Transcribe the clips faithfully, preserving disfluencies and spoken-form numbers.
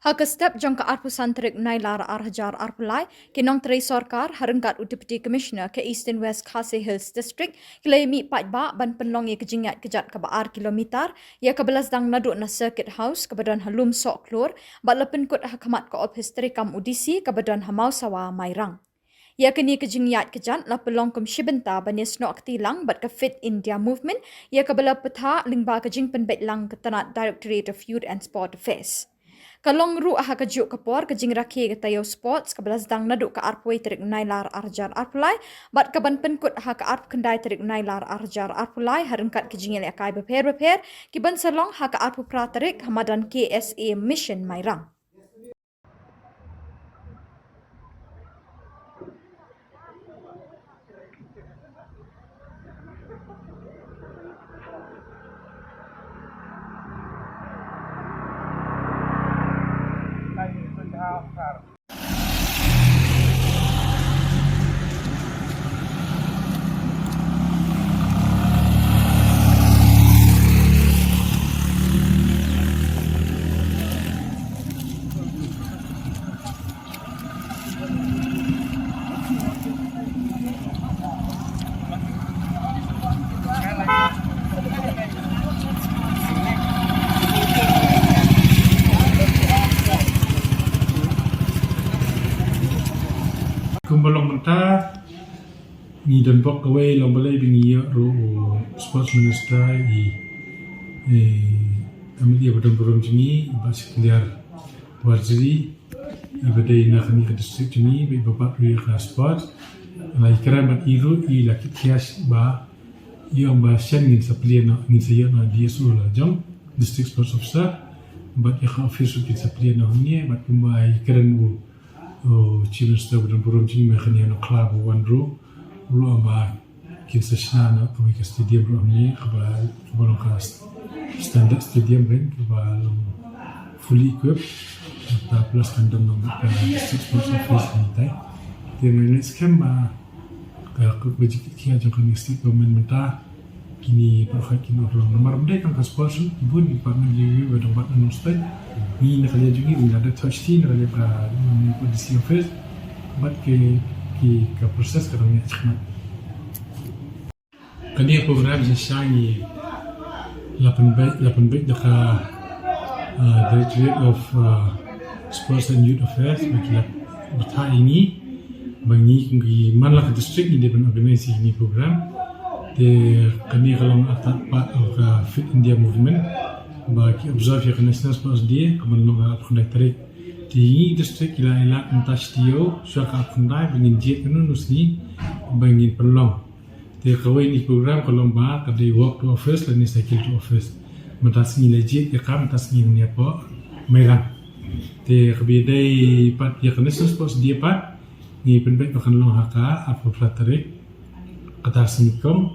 Ha ka step jong ka arphew san tarik Nailar ar hajar arphew lai, ki nongtrei sorkar ha ryngkat u Deputy Commissioner ka Eastern West Khasi Hills District ki la ïa mih paidbah ban pynlong ïa ka jingïaid kjat kaba ar kilometer ïa kaba la sdang naduh na Circuit House kaba don ha Lumsohkhlur bad la pynkut ha khmat ka ophis treikam u D C kaba don ha Mawsawa, Mairang. Ïa kane ka jingïaid kjat la pynlong kum shi bynta ban ïasnoh kti lang bad ka Fit India Movement ïa kaba la pynthah lyngba ka jingpynbeit lang ka tnat Directorate of Youth and Sport Affairs. Ka long ruh ha kajuh ka por ka jingrakhe ka taïew sports kaba la sdang naduh ka arphew wei tarik Nailar ar hajar arphew lai bad kaban pynkut ha ka arphew khyndai tarik Nailar ar hajar arphew lai ha ryngkat ka jingïalehkai bapher bapher kiban sa long ha ka arphew phra tarik ha madan K S A Mission, Mairang. Kumba long mynta, ngi don bok kawei long balei ba ngi ïoh ruh u sports minister i, eh, M L A ba don burom jong ngi, i Bah Shakliar Warjri, i ba dei na kane ka district jong ngi, ba i ba bat ruh ïa ka sports. La i kren bad i ruh i la kit khiah ba i ong ba shen ngin sa plie noh, ngin sa ïoh noh D S O la jong, District Sports Officer, bad ïa ka office ruh kin sa plie noh hangne, bad kumba i kren u, u Chief Minister ba don burom jong ngi, ma kane ha Nongkhlaw ba wan ruh, u la ong ba kin sa shna noh kawei ka stadium ruh hangne, kaba, kaba long ka standard stadium kan, kaba long fully equipped, ta plus kan don long ka District Sports Office ni tai. Te ngi ngeit skhem ba ka, ka, ka jingkit khia jong kane ka state government mynta, kine baroh kin urlong. Namar ym dei tang ka sports, bun ki partner jong ngi ba dang bat na Nongstoiñ. Ngi na ka liang jong ngi, ngi la da touch ti na ka liang ka, mm, D C office. Bad ki, ki, ka process ka dang ïaid shakhmat. Kane ka program shisha ngi la pynbeit, la pynbeit da ka, ah, Directorate of, ah, Sports and Youth Affairs, ba ki la bthah ïa ngi, ba ngi kum ki man la ka district ngi dei ban organise ïa kine ki program. Te kane ka long artat part of ka Fit India Movement, ba ki observe ïa ka National Sports Day, kaban long ha arphew khyndai tarik. Te ngi district ki la ïaleh mynta shi taïew, shuwa ka arphew khyndai, ba ngin jied kano kano sngi, ba ngin pynlong. Te kawei na ki program ka long ba ka dei walk to office lane cycle to office. Mynta sngi la jied ïa ka, mynta sngi ngin ïa poi Mairang. Te kaba dei pat ïa ka National Sports Day pat, ngi pynbeit ba kan long ha ka arphew phra tarik, ka tar sngi kong,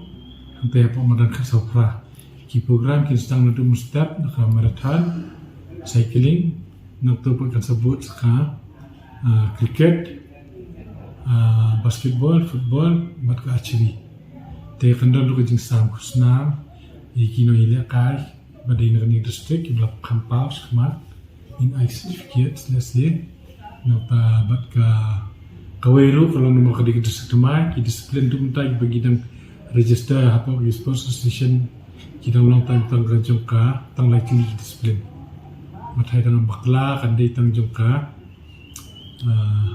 hangta hapoh madan Kharsawphra. Ki program kin sdang naduh mynstep, na ka marathon, cycling, nangta pat kan sa bud sa ka, ah, cricket, ah, basketball, football, bad ka archery. Te kan don ruh ka jingsam khusnam ïa ki nongïalehkai ba dei na kane ka district, kiba la kham paw shakhmat, ngin ai certificate lehse. Nangta bad ka, kawei ruh ka long namar ka dei ka district thymmai, ki discipline ruh mynta kiba ngi dang register hapoh ki sports association, ki dang long tang, tang ka jong ka, tang lai tylli ki discipline. Mathai tang bakla, kan dei tang jong ka, ah,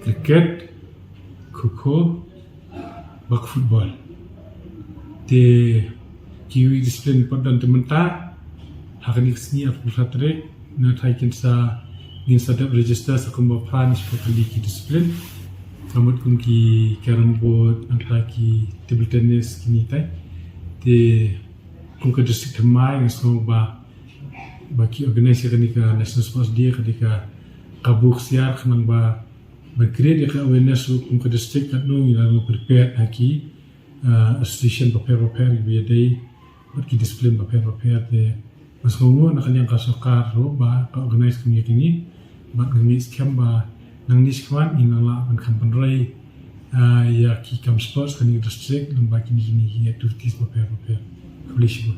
cricket, kho kho, bad football. Te kiwei discipline pat don te mynta, ha kane ka sngi arphew phra tarik, na thai kin sa, ngin sa dep register sa kumba phra ne shiphew tylli ki discipline. Ka mut kum ki carrom board, nangta ki table tennis, kine tai. Te kum ka district thymmai nga sngew ba, ba ki organise ïa kane ka National Sports Day, ka dei ka kabu ksiar khnang ba ban create ïa ka awareness ruh kum ka district katno ngi la long prepared ha ki, ah, association bapher bapher kiba ïadei bad ki discipline bapher bapher. Te nga sngewnguh na ka liang ka sorkar ruh ba ka organise kum ïa kine, bad nga ngeit skhem ba nangne shakhmat ngin nang lah ban kham pynroi, ah, ïa ki kam sports kane ka district lyngba kine, kine ki activities bapher bapher. Khublei shibun.